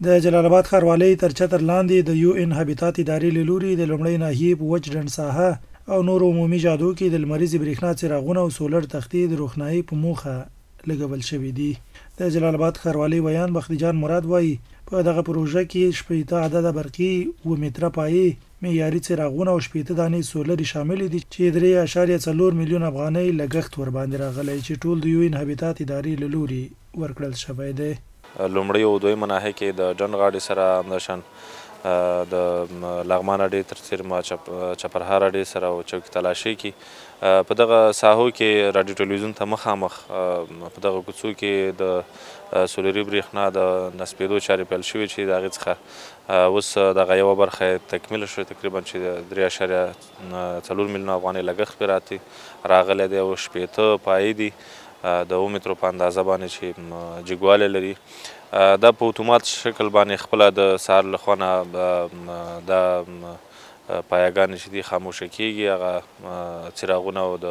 د جلال اباد ښاروالۍ تر چتر لاندې د یو ان هابیتات ادارې له لوري د لومړۍ ناحیې په وچ ډنډ ساحه او نورو عمومي جادو کې د لمریزې برېښنا څراغونه او سولر تختې د روښنايۍ په موخه لګول شوې دي. د جلال اباد ښاروالۍ ویاند بختي جان مراد وايي، په دغه پروژه کې 60 عدده برقي، 7 متره پایې، معیاري څراغونه او 60 دانې سولرې شاملې دي چې 3.4 میلیون افغانۍ لګښت ورباندې راغلی چې ټول د یو ان هابیتات ادارې له لوري ورکړل شوی دی. لومړۍ او دویمه ناحیه کې د ډنډ غاړې سره همداشان د لغمان اډې تر څېرمه چپرهار اډې سره او چوکي تلاشۍ کې په دغه ساحو کې راډیو ټلویزیون ته مخامخ په دغه کوڅو کې د سولري برېښنا د نصبېدو چارې پیل شوې چې د هغې څخه اوس دغه یوه برخه تکمیل شوې، تقریبا چې 3.4 میلیون افغانۍ لګښت پرې راغلی دی او 60 پایې دي د 7 مترو په اندازه باندې چې جګوالی لري. دا په اتومات شکل باندې خپله د سهار له خوا نه دا پایهګانې چې دي خاموشه کېږي، هغه څراغونه او د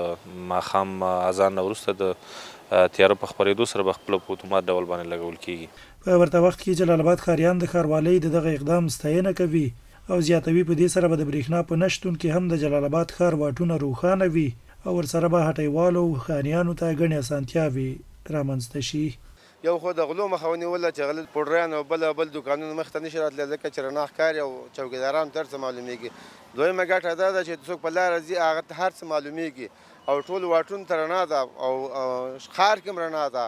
ماښام اذان نه وروسته د تیاره په خپرېدو سره به خپله په اتومات ډول باندې لګول کېږي. په ورته وخت کې جلال اباد ښاریان د ښاروالۍ د دغه اقدام ستاینه کوي او زیاتوي په دې سره به د برېښنا په نه شتون کې هم د جلال اباد ښار واټونه روښانه وي او ورسره به هټیوالو او ښاریانو ته ګڼې اسانتیاوې رامنځته شي. یو خو د غلو مخه ونیوله چې غله پوډریان او بل دوکانونو مخې ته نشي راتلی ځکه چې رڼا ښکاري او چوکیداران ته هر څه معلومیږي. دویمه ګټه دا ده چې څوک په لاره ځي هغه ته هر څه معلومیږي او ټول واټونو ته رڼا ده او ښار کې هم رڼا ده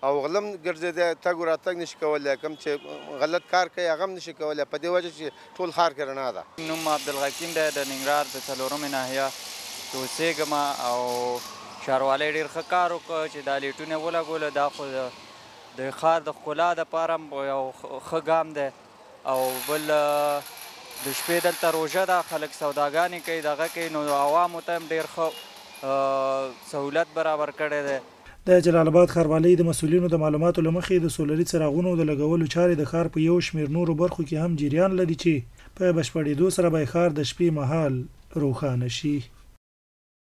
او غلم ګرځېدی، تګ و راتګ نشي کولی، کوم چې غلط کار کوي هغه هم نشي کولی، په دې وجه چې ټول ښار کې رڼا ده. نوم عبدالحکیم دی، د ننګرهار د څلورمې ناحیه کې اوسېږم او ښاروالۍ ډېر ښه کار وکړ چې دا لیټونه ولګول. دا خو د ښار د ښکلا دپاره هم یو ښه ګام دی او بل د شپې دلته روژه ده، خلک سوداګانې کوي، دغه کوي، نو عوامو ته هم ډېر ښه سهولت برابر کړی دی. د جلال اباد ښاروالۍ د مسؤلینو د معلوماتو له مخې د سولري څراغونو د لګولو چارې د ښار په یو شمېر نورو برخو کې هم جریان لري چې په بشپړېدو سره به ښار د شپې مهال روښانه شي.